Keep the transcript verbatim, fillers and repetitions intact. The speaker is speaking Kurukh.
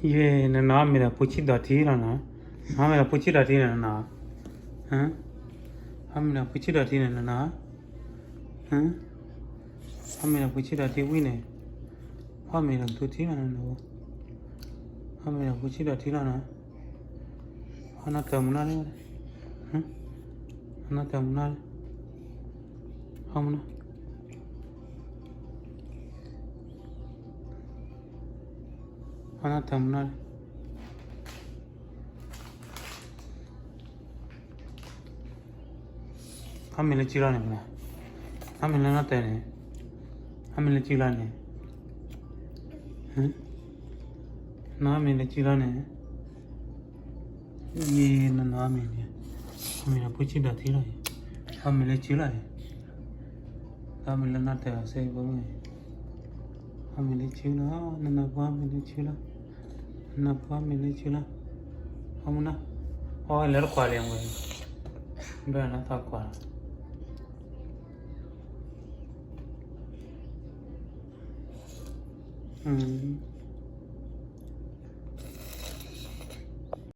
ये नना मेरा पूछी दाती नना। हाँ, मेरा पूछी दाती नना। हाँ? हाँ, मेरा पूछी दाती नना। हाँ? हाँ, मेरा पूछी दाती हुई ने। हाँ, मेरा तो थी ना वो। हाँ, मेरा पूछी दाती नना। हाँ, ना तमुना रे। हाँ? हाँ, ना तमुना रे। हाँ, मुना। हाँ, ना तमुना रे। हम मिले चिल्ला ने बना। हम मिले ना तेने। हम मिले चिल्ला ने। हैं? ना मिले चिल्ला ने। ये ना, ना मिले। हम मिले पूछी दाती ला। हम मिले चिल्ला ने। हम मिले ना तेने से बोले। हम मिले चिल्ला, ना, ना, हम मिले चिल्ला। नपा मिले चिल्ला। हम ना। ओ लड़ क्वाले हम गए। बेना था क्वाला। हम्म।